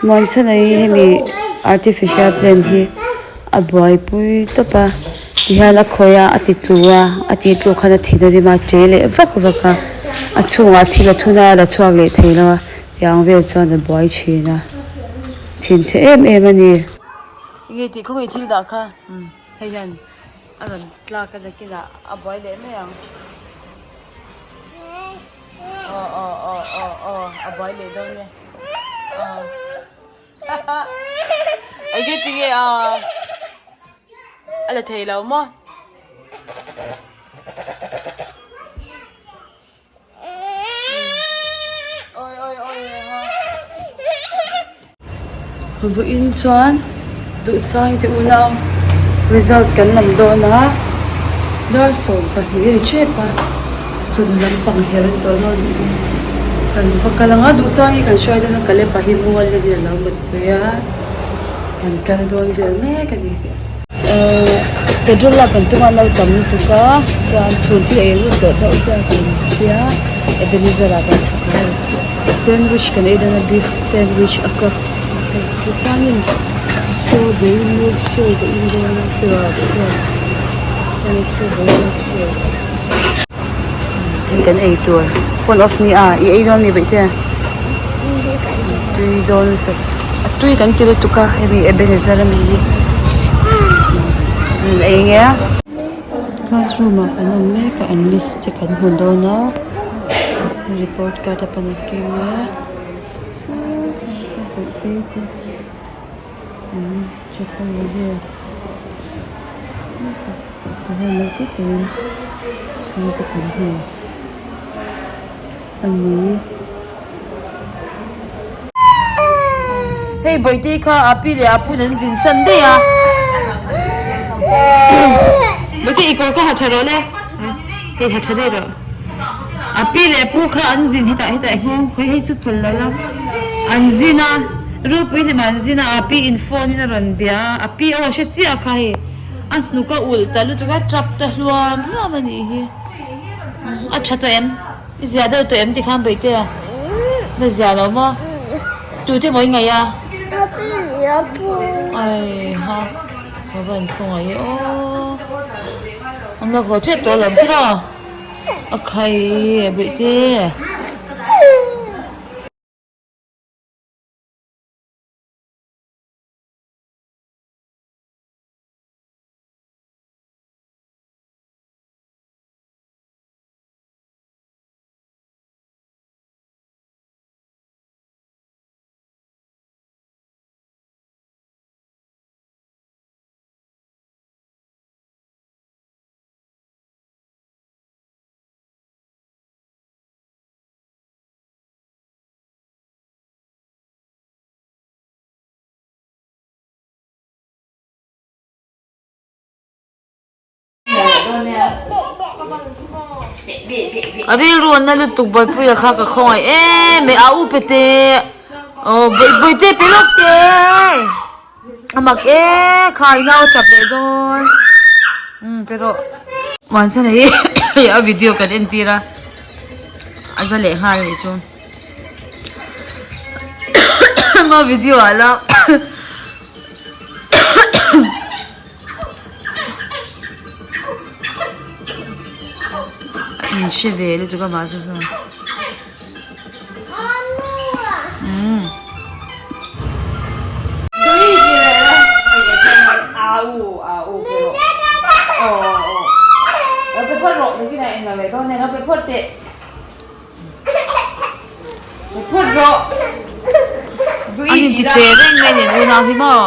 Muanchhana hi hemi artificial plant hi a buaipui tawp a tihian a khawih a a ti tlu a a tih tluk khan a thin a rim a a che leh vak vak a a chhungah thil a thun a a la chhuak leh thei lo a tiang vel chuan a buai thin a thinchhe em em a ni. Nge tih khawngaih thil dah kha hei hian a rawn tlak a nakinah a buai leh mai ang aw aw aw aw aw a buai leh dawn e aw enge tinge a a la thei lo maw. Vawiin chuan Duhsai te unau result kan lam dawn a, dar 12 a ni tep a, chawhnu lampang her an tawh dawn kan va kal ang a, Duhsai hi kan hruai dawn a, Kalepa hi mual lawin a lo mutpui a, kan kal dawn vel mek a ni. Ehh petrol lak kan tum a lo tam lutuk a chuan chhun thil ei lut tawh deuh sia kan hria Ebenezer ah kan chhuk a hei sandwich kan ei dawn a beef sandwich a ka tichuanin strawberry milk shake a in dawn a chuan strawberry milk shake hei kan ei tur phone off ni a i ei dawn mi baihte tui dawn lutuk a tui kan ti lutuk a hemi Ebenezer ami hi an ei nge a classroom ah kan awm mek a an miss te kan hmu dawn a report card a pan a keng a bawihtei te an check a ni vel te kan hmu. A ni. Hei Bawihte kha a pi leh a pu an zin san daih a. Bawihte i kawr kha ha tha rawh le. Hei ha tha daih rawh. A pi leh a pu kha an zin hetah hetah i nghawng khawi hei chu phal lo la. An zin a, Rupui hlimah an zin a, a pi in phone in a rawn bia a, a pi aw hre chiah kha hei a hnuk a ulh ta lutuk a, tap ta hluam hluam a nih hi. A tha tawh em? I zia deuh tawh em tikhan Bawihtea? Na zia lo maw? Tute maw i ngaih a? Ai ha, ka va in khawngaih e aw. An lo haw tep tawh alawm tiraw? A khai Bawihte. A rilru an na lutuk Bawipuia kha ka khawngaih em em a u pe teh aw Bawihte pe lawk teh a mak e khai nau a chap leh dawn umm pe rawh Muanchhana hi a video kan en tir a a za leh nghal anih chu ma video ah la. A in hre ve lutuk a mahse sawn umm. An inti che reng mai a ni an unau hi maw.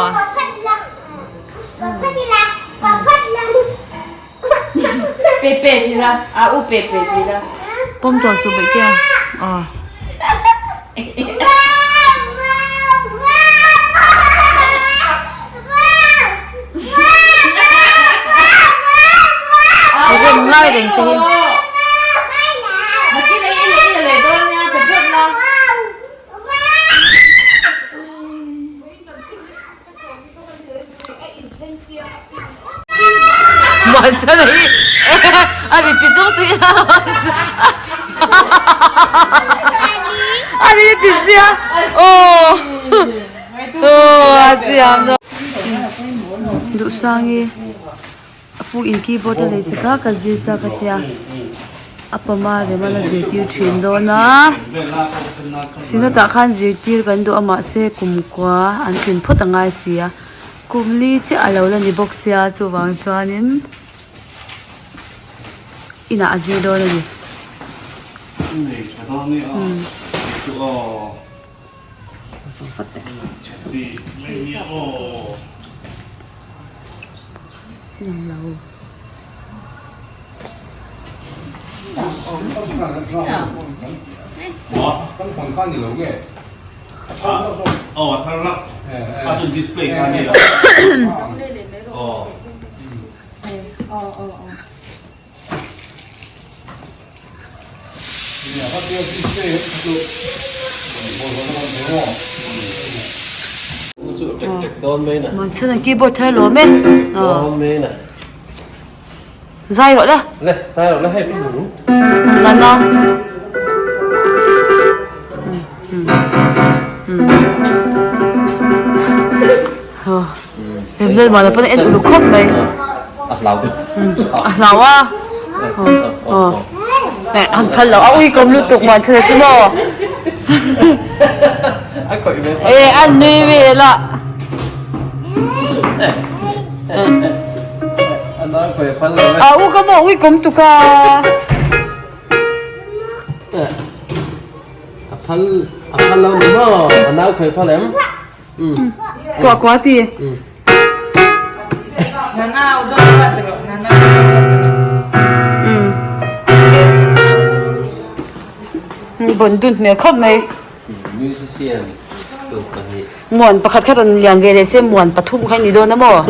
Pawm tawn suh baih te a aw. Rem lai reng te hi. Muanchhana hi a ri ti chung chung in a rawn a ri ti sia aw. Aw a thiam dawn. Duhsangi a pu in keyboard a nei chak a ka zir chak a tia a pama rem a la zirtir thin dawn a synod ah khan zirtir kan duh a mahse kumkua an tlin phawt a ngai si a kum li chiah a lo la ni bawk sia chuvang chuanin. Inah a zir dawn a ni. Monson an keyboard thar lawm e. Zai rawh le. Le, zai rawh le hei tu. Nana. Remzal mah pawn a en uluk khawp mai. A hlau deuh. A hlau a. An phal lo. A ui kawm lutuk man chhan chu maw. A khawih ve. E an nui vel a. A nau khawih phal lo. A u ka maw ui kawm tuk a. A phal a phal lo ni maw? A nau khawih phal em? Kuah kuah ti. Bon dun hmel khawp mai. Musician tur pahnih. Muan pakhat kha rawn lian ve leh se muan pathum kha ni dawn a maw?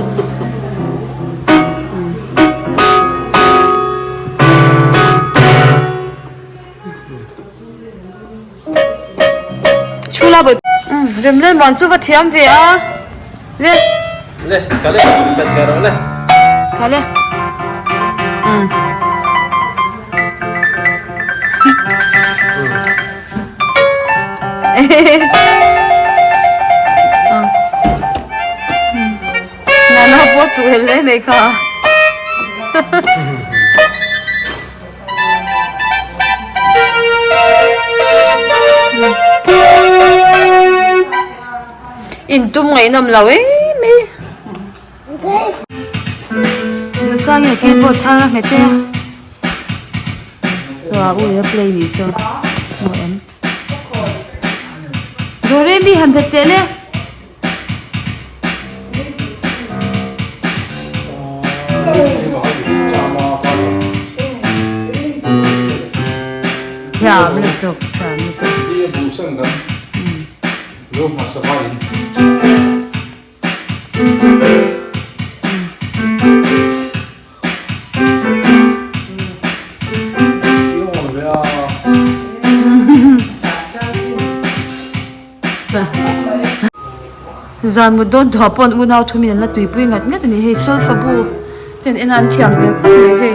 Chhula bawi Remlel muan chu va thiam ve a le. Le ka le ka ka rawh le. Ka le. Um. Nana pawh chu hel hle mai kha. In tum ngaihnawm lo em mai. Duhsangin a keyboard thar a nghet e. Chuan a ui a play nih saw hmu em. Doremi han bet teh le. Thiam lutuk thiam lutuk. Zan mut dawn thuah pawh an unau thumin an la tuipui ngat ngat a ni hei solfa bu te an en a an thiam hmel khawp mai hei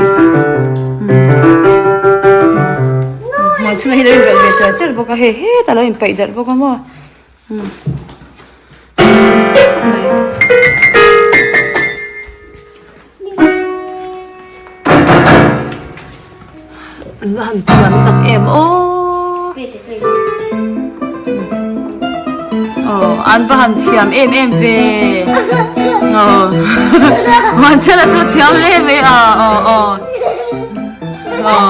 hmuan chhunah hian a lo inrawlh ve char char bawk a hei hetah a lo inpaih darh bawk a maw. An va han thiam tak em aw aw an va han thiam em em ve aw Muanchela chu thiam hle mai a aw aw aw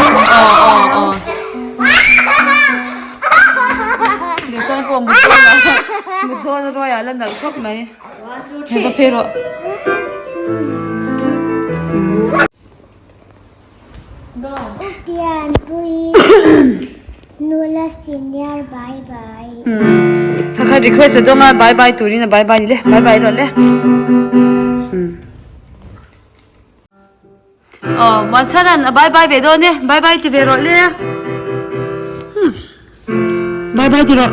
aw aw aw. Nisan pawh mut dawn a mut dawn a ruai ah la nalh khawp mai hei va phei rawh. Pianpui nula senior bye bye. Kha kha request a dawnga bye bye turin a bye bye ni le bye bye rawh le. Aw Muanchhanan a bye bye ve dawn e bye bye ti ve rawh le. Bye bye ti rawh.